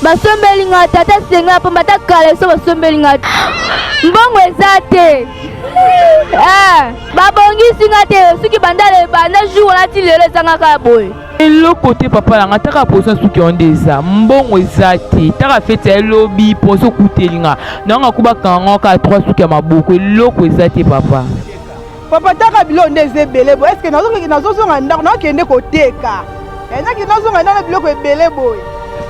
Basombeli nga te, ata senga pamba, ata kaleso basombeli nga te. Mbongo eza te. Eh, babongisi nga te, soki banda banda jour wana ti lelo ezanga kaka boye. Eloko te papa na nga, taka poso suki yango nde eza mbongo eza te, taka feti ya elobi poso okuteli nga nanga kubakanga ngo kaka 3 suki ya maboko, eloko eza te papa. Papa, taka biloko nde eza ebele boye, eske nazozonga ndako, nakende koteka, nakende nazonga ndako na biloko ebele boye,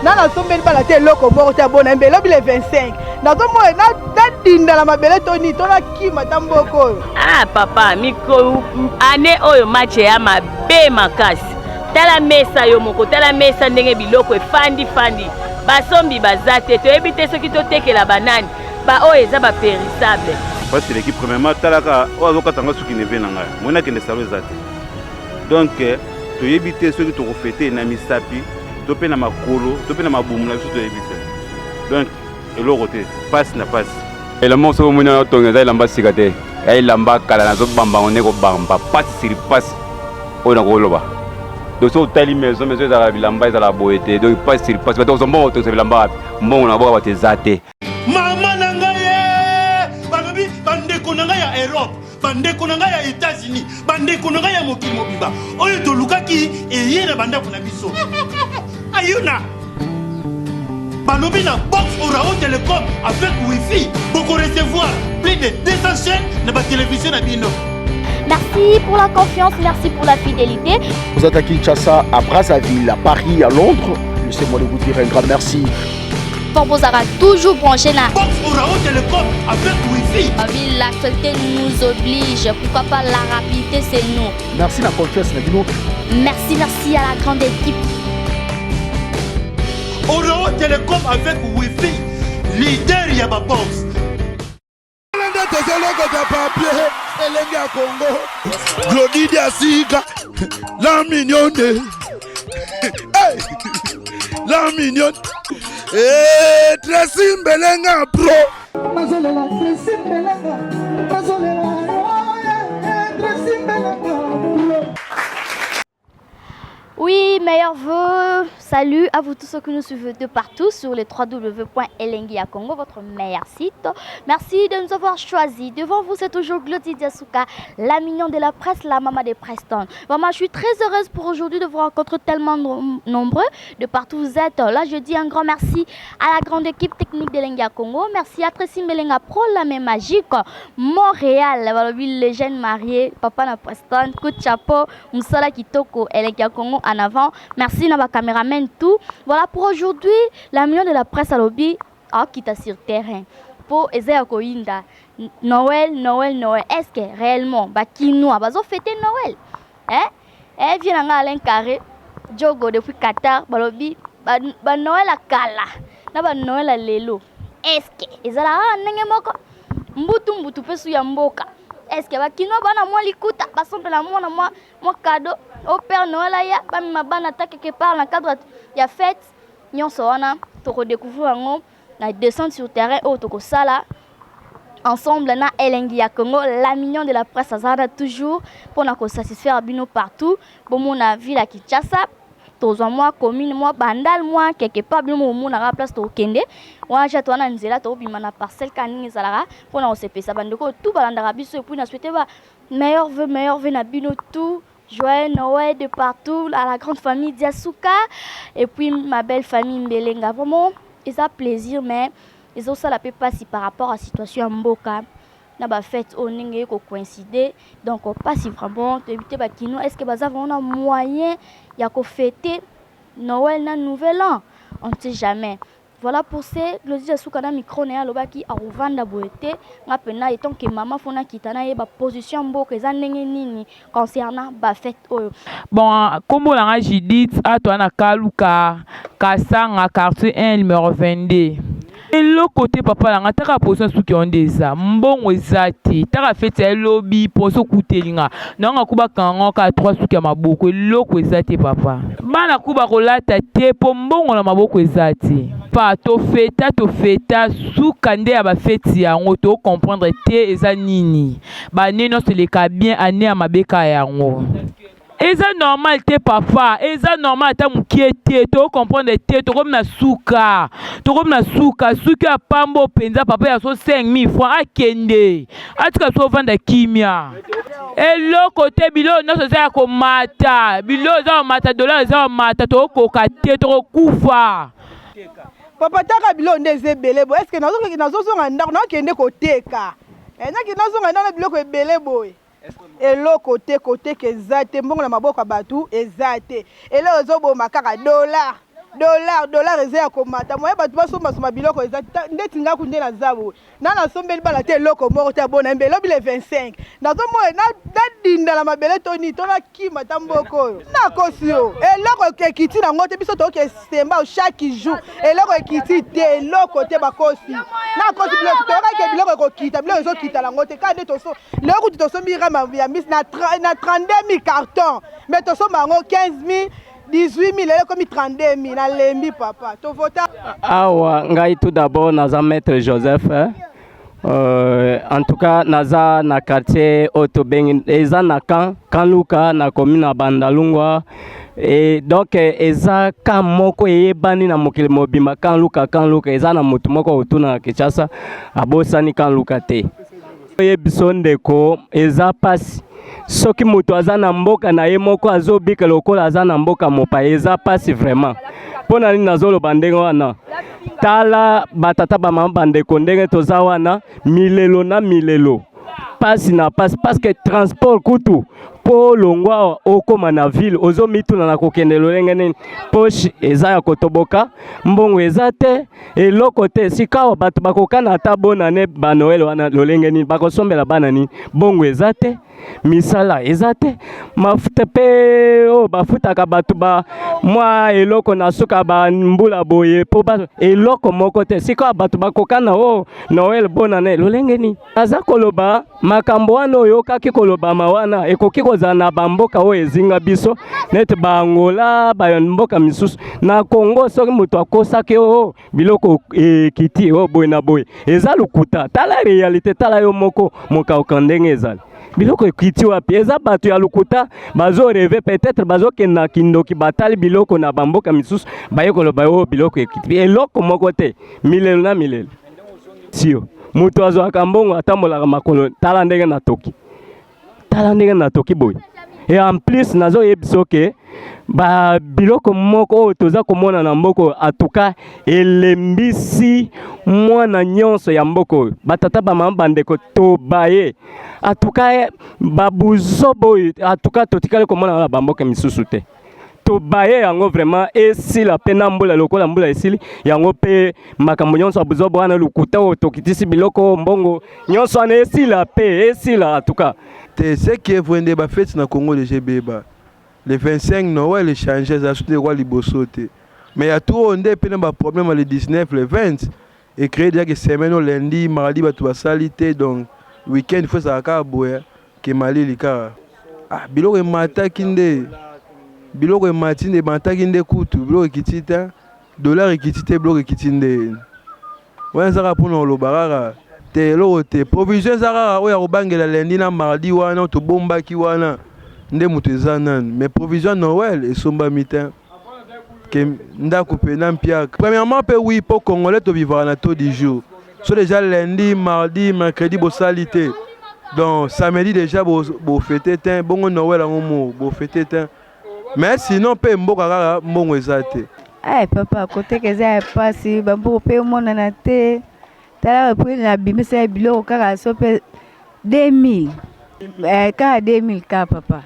na nasombeli bana te eloko moko te. Abona mbe elobi le 25, nazomona nadinda na mabele to nini to nakima ta mboka oyo. Ah papa, mikolo ane oyo match ya mabe makasi. Tala mesa yo moko, tala mesa ndenge biloko efandi fandi, basombi baza te, toyebi te soki totekela banani, baoyo eza bapérissable. Mpasi eleki. Premièrement, talaka oyo azokata nga suki, neveu na ngai, moi nakende salon eza te. Donc toyebi te soki tokofete na misapi to mpe na makolo to mpe na mabumu na biso, toyebi te. Donc eloko te, pasi na pasi. Elamba soki omoni wana otonga, eza elamba sika te, ya elamba kala. Nazobamba ngo nde kobamba, pasi sur pasi oyo nakoloba. Donc soki otali maison, maison ezalaka bilamba ezalaka boye te. Donc pasi sur pasi. Bato kozwa mbongo otongisa bilamba wapi? Mbongo na boka bato eza te. Mama na ngai ye, balobi bandeko na ngai ya Europe, bandeko na ngai ya États-Unis, bandeko na ngai ya mokili mobimba, oyo tolukaki eye na bandako na biso. Ayuna balobi na box Orao Telecom avec wifi, bokorecevoir plus de 200 chaînes na batelevizio na bino. Merci pour la confiance, merci pour la fidélité. Vous êtes à Kinshasa, à Brazzaville, à Paris, à Londres. Laissez-moi de vous dire un grand merci. Pour vous aura toujours branché na Box Orao Telecom avec wifi. L'actualité nous oblige. Pourquoi pas la rapidité, c'est nous. Merci la confiance, na bino. Merci, merci à la grande équipe. Orao Telecom avec wifi, leader ya babox. Nde tozolokota papier elenge ya Kongo, Glodi Diasika, la mignonne. Hey! La mignonne. Eh, Tracy Mbelenga pro. Nazolela Tracy Mbelenga, nazolela Tracy Mbelenga pro. Oui, meilleurs vœux. Salut à vous tous ceux qui nous suivez de partout sur le www.elengiyacongo, votre meilleur site. Merci de nous avoir choisis. Devant vous, c'est toujours Glody Diasuka, la mignonne de la presse, la maman des Preston. Vraiment, je suis très heureuse pour aujourd'hui de vous rencontrer tellement nombreux de partout où vous êtes. Là, je dis un grand merci à la grande équipe technique d'Elengi Congo. Merci à Tracy Melenga Pro, la main magique. Montréal, les jeunes mariés, papa na Preston, coup de chapeau. Moussala Kitoko, Elengi Congo en avant. Merci na ba caméraman tout. Voilà pour aujourd'hui, la mignonne de la presse alobi akita sur terrain. Po eza ya koyinda. Noël, Noël, Noël. Est-ce que réellement ba Kinois bazo fêter Noël? Hein? Eh, viens nga Alain Carré, Jogo depuis Qatar, balobi ba, ba Noël ya kala na ba Noël ya lelo. Est-ce que ezalaka ndenge moko? Mbutu mbutu mpe su ya mboka. Est-ce que bakinois bana mwa likuta basompela mwana mwa cadeau au Père Noël, aya bamema bana ata quelque part na cadre ya fête? Nyonso wana tokodécouvrir yango na descente sur terrain oyo tokosala ensemble na Elengi ya Congo. La mignonne de la presse azala toujours mpona kosatisfaire bino partout. Bomona ville ya Kinshasa, tozwa mwa commune, mwa Bandal, mwa quelque part, bino momonaka place tokende wana. Ja towana nzela, tobima na parcelle ka ndenge ezalaka mpona kosepesa bandeko oyo tout balandaka biso. Et puis na souhaite ba meilleurs vœux, meilleurs vœux na bino tout. Joyeux Noël de partout à la grande famille Diasuka et puis ma belle famille Mbelenga. Vraiment, eza plaisir, mais ezosala mpe mpasi par rapport à situation ya mboka na bafête oyo ndenge ekocoïncide. Donc mpasi vraiment. Toyebi te bakinois, est ce que baza vraiment na moyen ya kofêter Noël na Nouvel An? On ne sait jamais. Voilà pour ce Glodi Asuka na micro na ye alobaki akovanda boye te. Nga mpena etant que mama, fo nakita nayeba position ya mboka eza ndenge nini concernant bafête oyo. Bon, nkombo na nga Judith, atoa na Kaluka Kasanga, quartier 1, numéro 22. Eloko te papa na nga, taka poso suki yango nde eza mbongo eza te, taka feti ya elobi poso okuteli nga nanga kubakanga ngo kaka 3 suki ya maboko, eloko eza te papa. Bana ku bakolata te mpo mbongo na maboko eza te. Pa tofeta, tofeta suka nde ya bafeti yango, tocomprendre te eza nini. Baannée nyonso eleka bien, année ya mabe kaka yango. Eza normal te papa, eza normal ata mukie te, to comprendre te, tokomi na suka, tokomi na suka, suki ya pambo penza papa ya so 5000 francs akende, atika biso ovanda kimia. Eloko te, biloko nyonso eza ya komata, biloko eza komata, dollar eza komata, tokokoka te, tokokufa. Papa taka biloko nde eza ebele boye, est-ce que nazozonga ndako nakende koteka? Eh, nazonga ndako na biloko ebele boye. Eloko te koteka eza te mbongo na maboko ya batu eza te eloko ezo boma kaka dollar dollar dollar eza ya komata moyen batu basomba somba biloko eza te ndeti nga kutu nde naza boye na nasombeli bana te eloko moko te ya bona mbe lobi le 25 nazo mona na dinda na mabele to nini to nakima ata mboka oyo nakosi yo eloko ekiti na ngo te biso toke semba chaque jour eloko ekiti te eloko te bakosi nakosi biloko toyokaki ke biloko ekokita biloko ezokita nango te kaka nde toso lelo kutu tosombi rama ya mbisi na 32 000 carton mais tosomba yango 15 000 18 000 lelo ekomi 32 000 nalembi papa tovota awa ngai tout d'abord naza maître joseph eh? Euh, en tout cas naza na quartier oyo tobengi eza na camp camp luka na commune ya bandalungwa e donc eza camp moko eyebani na mokili mobimba camp luka camp luka eza na motu moko otuna na kinshasa abosani camp luka te oyebiso ndeko eza pasi soki moto aza na mboka na ye moko azobika lokola aza na mboka mopaya eza pasi vraiment mpo na nini nazoloba ndenge wana tala batata bamama bandeko ndenge toza wana milelo na milelo pasi na pasi parce que transport kutu mpo olongwa awa okóma na ville ozomituna na kokende lolenge nini poche eza ya kotoboka mbongo eza te eloko te sikawa bato bakokana ata bonane banoele wana lolenge nini bakosombela bana nini bongo eza te misala eza te mafuta mpe oyo bafutaka bato ba mwa eloko na suka bambula boye mpo eloko moko te sikawa bato bakokana o oh, noel bonane lolenge nini aza koloba makambo wana oyokaki kolobama wana ekoki kozala na bamboka oyo ezinga biso neti baangola bamboka misusu na kongo soki moto akosaki oyo oh, biloko ekiti oyo oh, boye na boye eza lokuta tala realite tala yo moko mokauka ndenge ezali biloko ekiti wapi eza bato ya lokuta bazo reve peut-être bazokende na kindoki batali biloko na bamboka misusu baye koloba oyo oh, biloko ekiti eloko moko te milelo na milelo sio moto azwaka mbongo atambolaka makolo tala ndenge natoki tala ndenge natoki boye et en plus nazoyebisa ke ba biloko moko oyo toza komona na mboka oyo atuka elembisi mwana nyonso ya mboka oyo batata bamama bandeko tobaye atuka babuzoba oyo atuka totikali komona na bamboka misusu te tobaye yango vraiment esila mpe na mbula lokola mbula esili yango mpe makambo nyonso ya buzoba wana lokuta oyo tokitisi biloko mbongo nyonso wana esila mpe esila atuka te ce qui est vrai nde bafeti na congo deja ebeba le 25 noël echange eza soki ekwa liboso te mais ya tour oyo nde mpe na baproblème ya le 19 le 20 ecree deja ke semaine oyo lundi mardi bato basali te donc week-end fo ezalaka kaka boye ke malili kaka ah, biloko emataki nde biloko emati nde emataki nde kutu biloko ekiti te dollar ekiti te biloko ekiti nde wana eza kaka mpona koloba kaka te eloko te provision eza kaka oyo ya kobangela lundi na mardi wana tobombaki wana nde moto eza nani mais provision noël esombami te ke ndako mpe na mpiaka premièrement mpe oui mpo congolais tovivaka na taux du jour so déjà lundi mardi mercredi bosali te donc samedi déjà bofete te bongo noël yango mo bofete te mais sinon mpe mboka kaka mbongo eza te Ay, papa koteka eza ya mpasi bambuku mpe emonana te tala epui nabimisa ya biloko kaka so mpe 2000 eh, kaka 2000 kaka papa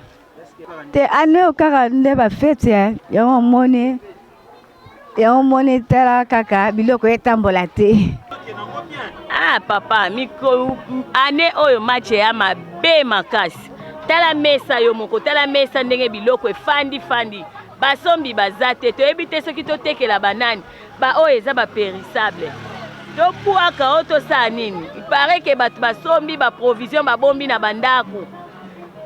te ane oyo kaka nde bafeti eh, yango omoni yango omoni tala kaka biloko etambola te ah papa mikolo ane oyo match ya mabe makasi tala mesa yo moko tala mesa ndenge biloko efandi fandi basombi baza te toyebi te soki totekela banani baoyo eza baperissable tobwaka oyo tosala nini ipare ke bato basombi baprovision babombi na bandako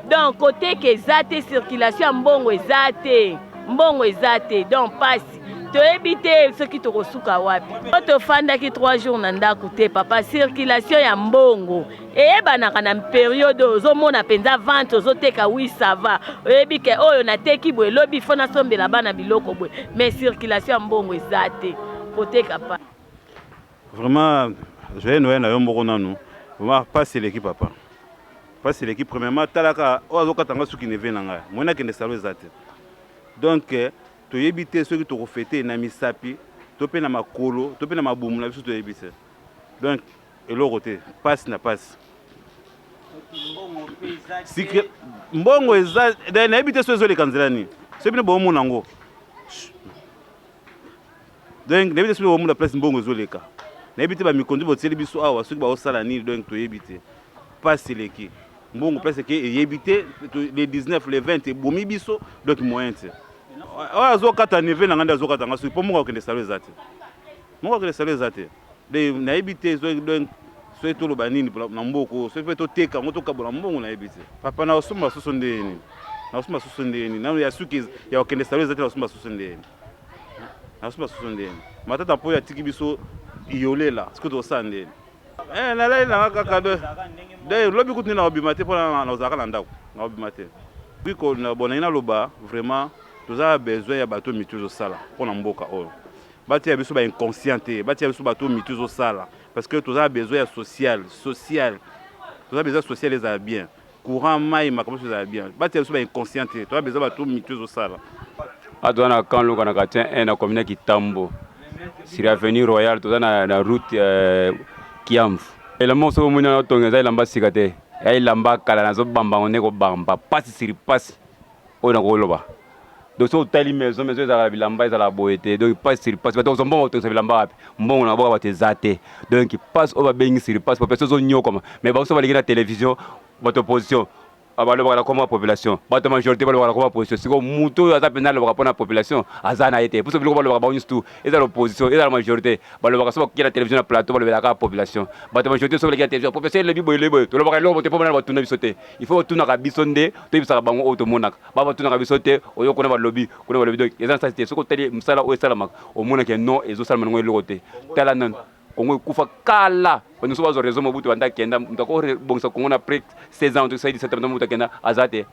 donc koteka eza te circulation ya mbongo eza te mbongo eza te donc pasi. Toyebi te soki tokosuka wapi. Po tofandaki 3 jours na ndako te papa, circulation ya mbongo eyebanaka na periode oyo ozomona mpenza vente ozoteka oui ça va, oyebi ke oyo nateki boye lobi fo nasombela bana biloko boye, mais circulation ya mbongo eza te, koteka pa. Vraiment joyeux Noël na yo moko nanu vraiment pasi eleki papa pasi eleki premièrement talaka oyo azokata nga suki neve na ngai moyen nakende salon eza te donc toyebi te soki tokofete na misapi to mpe na makolo to mpe na mabumu na biso toyebi te donc eloko te pasi na pasi sikre mbongo eza nayebi te soki ezoleka nzela nini soki bino bomona yango donc nayebi te soki bomona place mbongo ezoleka nayebi te bamikonzi botieli biso awa soki baosala nini donc toyebi te pasi eleki mbongo place eke eyebi te le 19 le 20 ebomi biso donc moyen te oyo azokata neve na ngai nde azokata nga soki mpo mbongo akokende salo eza te mbongo akokende salo eza te donc nayebi te donc soki toloba nini na mboka oyo soki mpe toteka yango tokabola mbongo nayebi te papa na osomba soso ndenge nini na osomba soso ndenge nini nano ya suki ya kokende salo eza te na osomba soso ndenge nini na osomba soso ndenge nini matata mpo oyo atiki biso iyolela soki tokosala ndenge nini Eh, nalali nanga kaka de de lobi kutu nde nakobima te mpo nazalaka na ndako nakobima te bonangi naloba vraiment toza na besoin ya bato mitu ezosala mpo na mboka oyo batia biso ba inconscient te batia biso bato mitu ezosala parce que toza na besoin ya social social toza besoin social ezala bien courant mai makambo nyonso ezala bien batia biso ba inconscient te toza besoin bato mitu ezosala. Awa toza na camp Luka na quartier 1 na commune ya Kitambo sur avenue Royale toza na, na route euh, Kiamvu. Elamba soki omoni wana otonga eza elamba sika te, ya elamba kala nazobamba yango nde kobamba pasi sur pasi oyo nakoloba. Donc soki otali maison maison ezalaka bilamba ezalaka boye te donc pasi sur pasi bato bakozwa mbongo batongisa bilamba wapi mbongo na maboko bato eza te donc pasi oyo babengi sur pasi population ezonyokwama mais bango soki baleki na télévision bato opposition balobaka na kombo ya population bato majorité balobaka na kombo ya opposition sikoyo moto oyo aza mpenza alobaka mpo na population aza na ye te puso biloko balobaka bango nyonso tu ezala opposition ezala majorité balobaka soki bakoki na télévision na plateau balobelaka kaka population bato majorité soki baleki na télévision population elobi boye elobi boye tolobaka eloko te mpo bana batuna biso te il faut batunaka biso nde toyebisaka bango oyo tomonaka ba batunaka biso te oyo kuna balobi kuna balobi donc eza na sasi te soki otali mosala oyo esalamaka omonaka non ezosalama nango eloko te tala nano Kongo ekufa kala bato mosusu bazwa raison Mobutu banda akenda moto akobongisa Kongo na après 16 ans to 17 ans Mobutu akenda aza te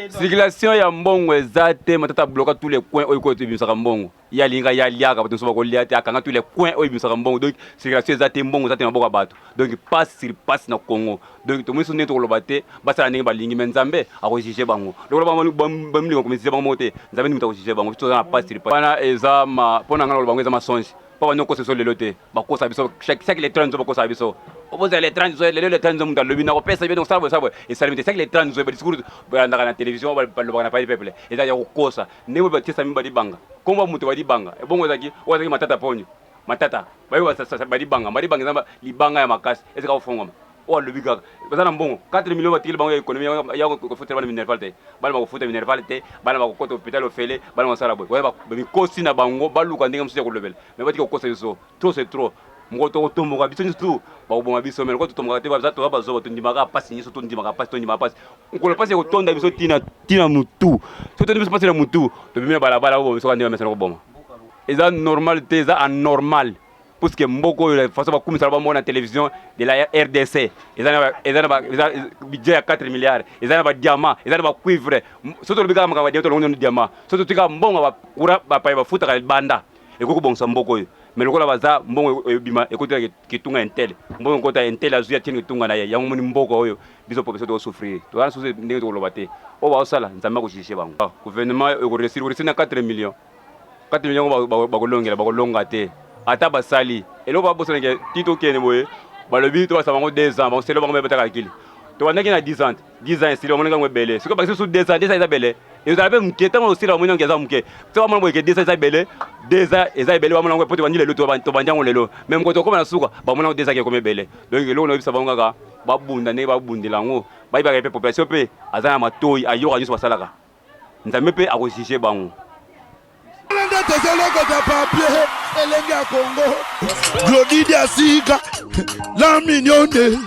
circulation ya mbongo eza te matata bloka tous les coins oyo koyo ebimisaka mbongo ye alinga ye aliaka bato mosusu bakolia te akanga tous les coins oyo ebimisaka mbongo donc circulation eza te mbongo eza te maboko ya bato donc passe sur passe na Congo donc tomoni so ndenge tokoloba te basala ndenge balingi mais Nzambe akojuge bango lokola bamilinga komisize bango moko te Nzambe nde moto akojuge bango biso toza na passe sur passe wana eza mpo na ngai nakoloba bango eza masonge mpo bandi kokosa biso lelo te bakosa biso chaque le 30 bakosa biso okozala le 30 lelo le 30 moto alobi nakopesa bino kosala boye sala boye esalemi te chaque le 30 badiscours balandaka na télévision balobaka na pali peuple eza ya kokosa ndenge batiesami badibanga kombo moto badibanga ebongo ezalaki oyo azalaki matata ponyo matata bayo badibanga badibanga eza libanga ya makasi ezaka kofongwama oyo alobi kaka baza na mbongo 4 millions batikeli bango ya économie ya kofutela bana minerval te bana bakofuta minerval te bana bakokota hôpital ofele bana bakosala boye oya bamikosi na bango baluka ndenge mosusu ya kolobela mais batika kokosa biso trop c'est trop mokolo tokotomboka biso nyonso tu bakoboma biso mais lokola totombokaka te baza toza bazoba tondimaka mpasi nyonso tondimaka mpasi tondimaka mpasi mokolo mpasi ekotonda biso tina tina motu soki tondi biso mpasi na motu tobimi na balabala oboma biso kaka ndenge bamesana koboma eza normal te eza anormal puisque mboka oyo la façon bakumisaka bango na télévision de la RDC eza na eza na eza budget ya 4 milliards eza na ba diamant eza na ba cuivre soki tolobi kaka makambo ya diamant tolongoli nano diamant soki totika mbongo ba courant bapaya bafutaka libanda ekoki kobongisa mboka oyo mais lokola baza mbongo ebima ekotela kitunga intel mbongo ekota intel azwi atieni kitunga na ye yango moni mboka oyo biso population tokosouffrir toza na susu ndenge tokoloba te oyo baosala nzambe akojuge bango gouvernement ekoresir koresir na 4 millions 4 millions bakolongela bakolonga te ata basali eloko babosana ke ti tokende boye balobi tobasa bango 2 ans bakoselo bango bataka akili tobandaki na 10 ans 10 ans esili bamonaki yango ebele soki bakisi susu 2 ans 2 ans eza ebele ezala mpe moke ntango osila bamoni yango eza moke so bamona boye ke 2 ans eza ebele 2 ans eza ebele bamona yango po tobandi lelo tobandi yango lelo mais mokolo tokóma na suka bamona yango 2 ans ekomi ebele donc eloko nayebisa bango kaka babunda ndenge babundela yango bayebaka mpe population mpe aza na matoi ayoka nyonso basalaka Nzambe pe ako juger bango. Nde tozolokota papier elenge ya Congo Glody Diasika la mignonne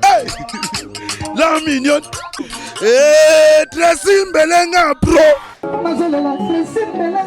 hey! la mignonne hey, Tracy Mbelenga pro nazolela Tracy Mbelenga.